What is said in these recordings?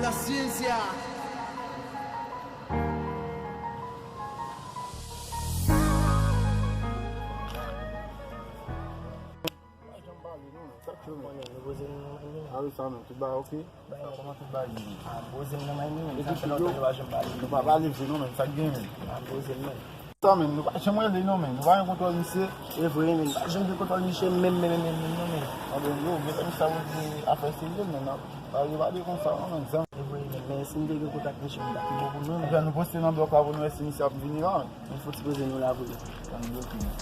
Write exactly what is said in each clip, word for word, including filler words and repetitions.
La ciencia. Janm pale non, men sa k fè men. Konnen nou poze nou nan may nou. A wi sa men, tout bagay oke? Kòman tout bagay ye? A poze m nan may nou men. Sa fè lontan nou pa janm pale. Nou pa pale vre non men, sa k gen men? A poze m men. Sa men, nou pa janm rele non men, nou pa gen kontwòl misye. E vre men, nou pa janm gen kontwòl misye menm menm menm menm non men. Anben yo, gen tan sa vle di afè serye men, n ap pale pale konsa non men, zanmi. E vre men, men si m te gen kontak misye, m ta pi bon pou nou men. Ebyen nou poste nan blòk la pou nou wè si misye ap vini la men. Mwen fouti poze nou la vre. Ann bloke nou.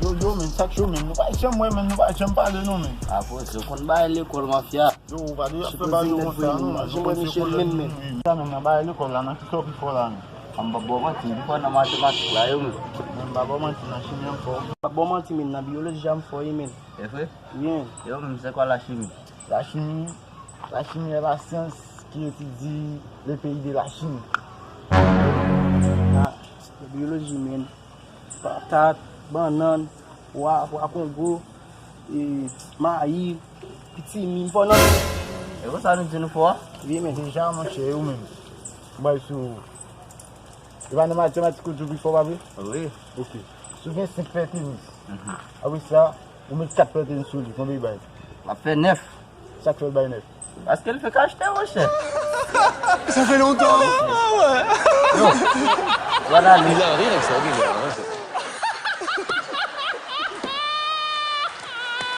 Yo, yo, men, sa k cho men, nou pa janm wè men, nou pa janm pale non men. Apo, se konn bagay lekòl mafya. Yo, ou pa dwe ap fè bagay yo konsa non, men. Mwen konn se kòlèg nou ye. Sa menm nan bagay lekòl la, nan kisa w pi fò la menm? A m p ap ba w manti, m pi fò nan matematik la yo menm. Men m pa ba w manti, nan chimi an m fò. M p ap ba w manti men, nan biyoloji a m fò wi men. E vre? Wi men. Yo menm, se kwa lachimi? Lachimi, lachimi est la science qui étudie le pays de la Chine. Ah, biyoloji men. Patat, bannann, pwa, pwa kongo, e, mayi, pitimi, m fò nan tout. E konsa nou di nou fò a? Wi men. Deja monchè, ou menm. Bay sou. E pa nan matematik ou di w pi fò, pa vre? Wi. Ok. Si w gen senk pè tenis, apre sa, ou met kat pè tenis sou li, konbyen li bay? L ap fè nèf. Sa k fè l bay nèf? Paske l fèk achte, monchè. Sa fè lontan. Yo. Voilà, li.